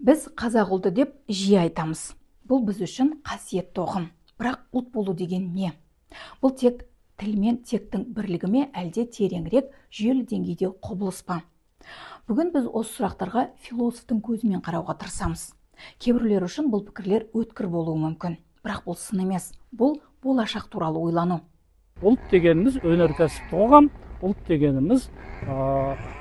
Біз қазақ ұлты деп жиі айтамыз. Бұл біз үшін қасиетті ұғым. Бірақ ұлт болу деген не? Бұл тек тіл мен тектің бірлігі ме, әлде тереңірек жүйелі деңгейде құбылыс па? Бүгін біз осы сұрақтарға философтың көзімен қарауға тырысамыз. Кейбіреулер үшін бұл пікірлер өткір болуы мүмкін. Бірақ бұл сын емес, бұл болашақ туралы ойлану. Ұлт дегеніміз өнеркәсіптік қоғам, ұлт дегеніміз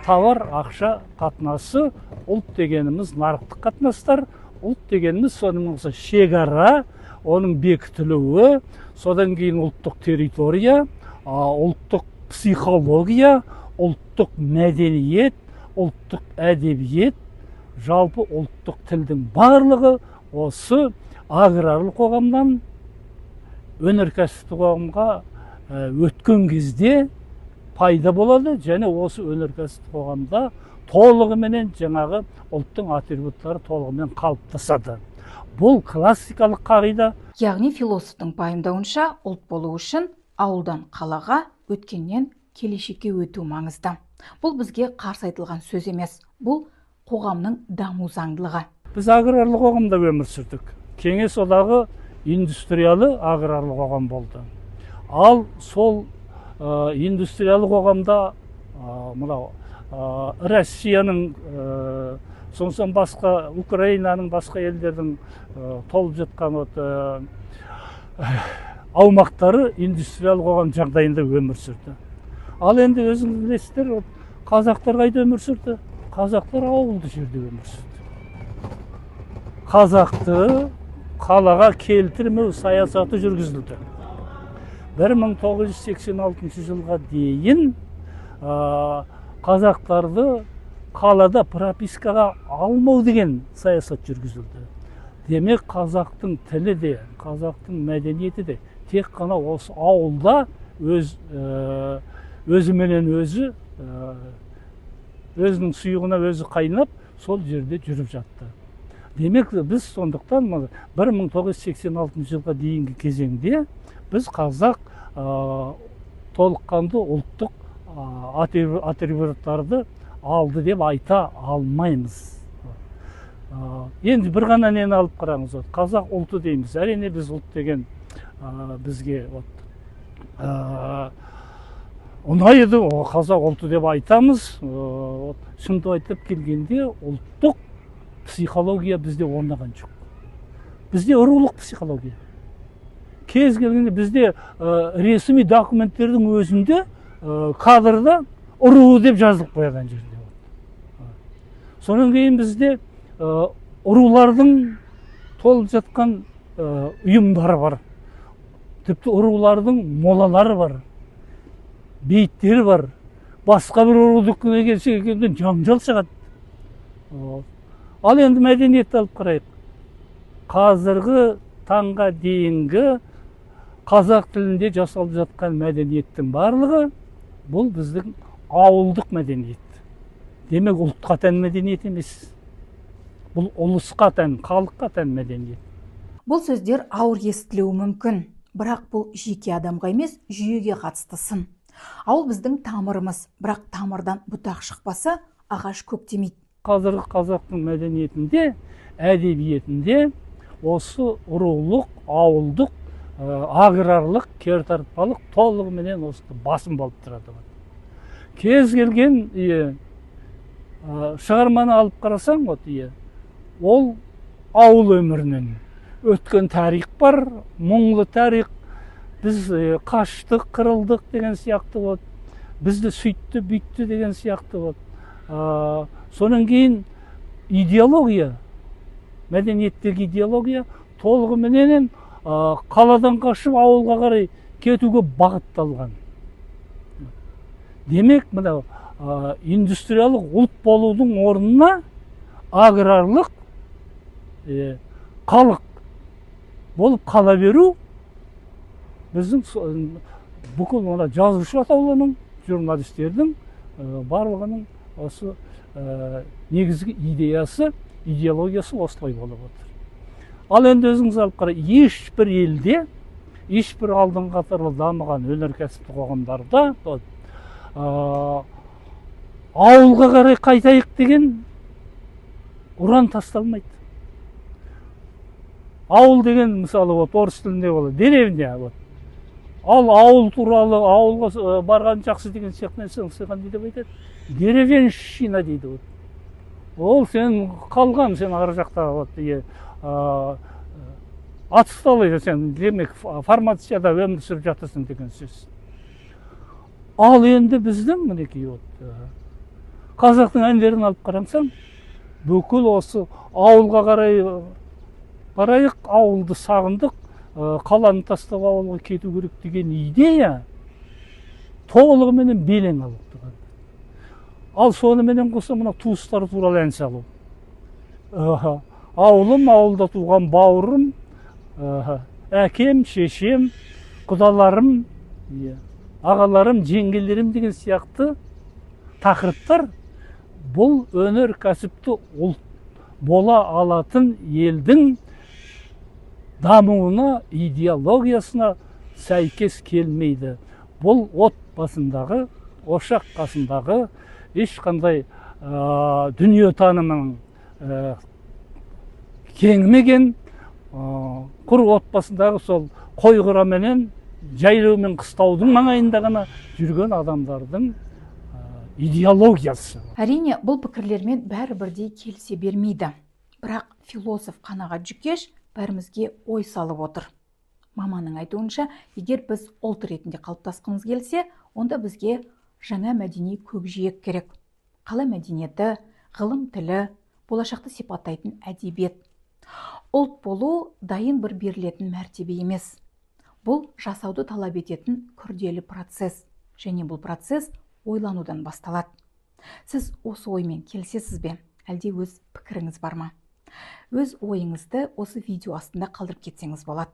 товар, ақша қатынасы, ұлт дегеніміз нарықтық қатынастар, ұлт дегеніміз сонымен қоса шекара, оның бекітілуі, содан кейін ұлттық территория, ұлттық психология, ұлттық мәдениет, ұлттық әдебиет, жалпы ұлттық тілдің барлығы осы аграрлы қоғамнан өнеркәсіптік қоғамға өткен кезде пайда болады, және осы өнеркәсіптік қоғамда толығыменен жаңағы ұлттың атрибуттары толығымен қалыптасады. Бұл классикалық қағида. Яғни философтың пайымдауынша ұлт болу үшін ауылдан қалаға, өткеннен келешекке өту маңызды. Бұл бізге қарсы айтылған сөз емес, бұл қоғамның даму заңдылығы. Біз аграрлы қоғамда өмір сүрдік. Кеңес одағы индустриялы аграрлы қоғам болды. Ал сол индустриялы қоғамда мынау Россияның, сонсоң басқа Украинаның, басқа елдердің толып жатқан аумақтары индустриялы қоғам жағдайында өмір сүрді. Ал енді өзіңіз білесіздер, қазақтар қайда өмір сүрді? Қазақтар ауылды жерде өмір сүрді. Қазақты қалаға келтірмеу саясаты жүргізілді. 1986 жылға дейін қазақтарды қалада пропискаға алмау деген саясат жүргізілді. Демек, қазақтың тілі де, қазақтың мәдениеті де тек қана осы ауылда өзіменен өзі, өзінің сұйығына өзі қайнап, сол жерде жүріп жатты. Демек, біз сондықтан 1986 жылға дейінгі кезеңде біз қазақ толыққанды ұлттық атрибуттарды алды деп айта алмаймыз. Енді бір ғана нені алып қараңыз, қазақ ұлты дейміз. Әрине біз ұлт деген бізге ұнайды, қазақ ұлты деп айтамыз. Шынды айтып келгенде ұлттық психология бізде орнаған жоқ. Бізде рулық психология. Кез келгенде бізде ресми документтердің өзінде кадрда руы деп жазылып қояды ана жерде. Содан кейін бізде рулардың толып жатқан ұйымдары бар. Тіпті рулардың молалары бар, бейіттері бар. Басқа бір рудікіне келсе жаңжал шығады. Ал енді мәдениетті алып қарайық. Қазіргі таңға дейінгі қазақ тілінде жасалып жатқан мәдениеттің барлығы бұл біздің ауылдық мәдениет. Демек, ұлтқа тән мәдениет емес. Бұл ұлысқа тән, халыққа тән мәдениет. Бұл сөздер ауыр естілуі мүмкін, бірақ бұл жеке адамға емес, жүйеге қатысты сын. Ауыл біздің тамырымыз, бірақ тамырдан бұтақ шықпаса, ағаш көктемейді. Қазіргі қазақтың мәдениетінде, әдебиетінде осы рулық, ауылдық, аграрлық, кертартпалық толығыменен осы басым болып тұрады. Кез келген шығарманы алып қарасаң, ол ауыл өмірінен өткен тарих бар, мұңлы тарих. Біз қаштық, қырылдық деген сияқты, бізді сөйтті, бүйтті деген сияқты. Содан кейін идеология, мәдениеттегі идеология толығыменен қаладан қашып ауылға қарай кетуге бағытталған. Демек, мынау индустриялық ұлт болудың орнына аграрлық халық болып қала беру біздің бүкіл мына жазушы атаулының, журналистердің барлығының осы негізгі идеясы, идеологиясы осылай болып отыр. Ал енді өзіңіз алып қарай, ешбір елде, ешбір алдыңғы қатарлы дамыған өнеркәсіптік қоғамдарда ауылға қарай қайтайық деген Ұран тасталмайды. Ауыл деген, мысалы, вот орыс тілінде болады деревня, вот. Ал ауыл туралы, ауылға барған жақсы деген сияқты нәрсе саған не деп айтады? Деревенщина дейді. Вот. Ол сен қалған, сен ар жақта, вот, отсталый, сен демек формацияда өмір сүріп жатырсың деген сөз. Ал енді біздің, мінекей, вот қазақтың әндерін алып қарасаң, бүкіл осы ауылға қарай барайық, ауылды сағындық, қаланы тастап ауылға кету керек деген идея толығыменен белең алып тұрған. Ал соныменен қоса мына туыстары туралы ән салу. Ауылым, ауылда туған бауырым, әкем, шешем, құдаларым, ағаларым, жеңгелерім деген сияқты тақырыптар бұл өнеркәсіпті ұлт бола алатын елдің дамуына, идеологиясына сәйкес келмейді. Бұл отбасындағы, ошақ қасындағы ешқандай дүниетанымының кеңімеген, құр отбасындағы сол қой қораменен, жайлау мен қыстаудың маңайында ғана жүрген адамдардың идеологиясы. Әрине, бұл пікірлермен бәрі бірдей келісе бермейді. Бірақ философ Қанағат Жүкеш бәрімізге ой салып отыр. Маманның айтуынша, егер біз ұлт ретінде қалыптасқымыз келсе, онда бізге жаңа мәдени көкжиек керек. Қала мәдениеті, ғылым тілі, болашақты сипаттайтын әдебиет. Ұлт болу дайын бір берілетін мәртебе емес. Бұл жасауды талап ететін күрделі процесс. Және бұл процесс ойланудан басталады. Сіз осы оймен келісесіз бе? Әлде өз пікіріңіз бар ма? Өз ойыңызды осы видео астында қалдырып кетсеңіз болады.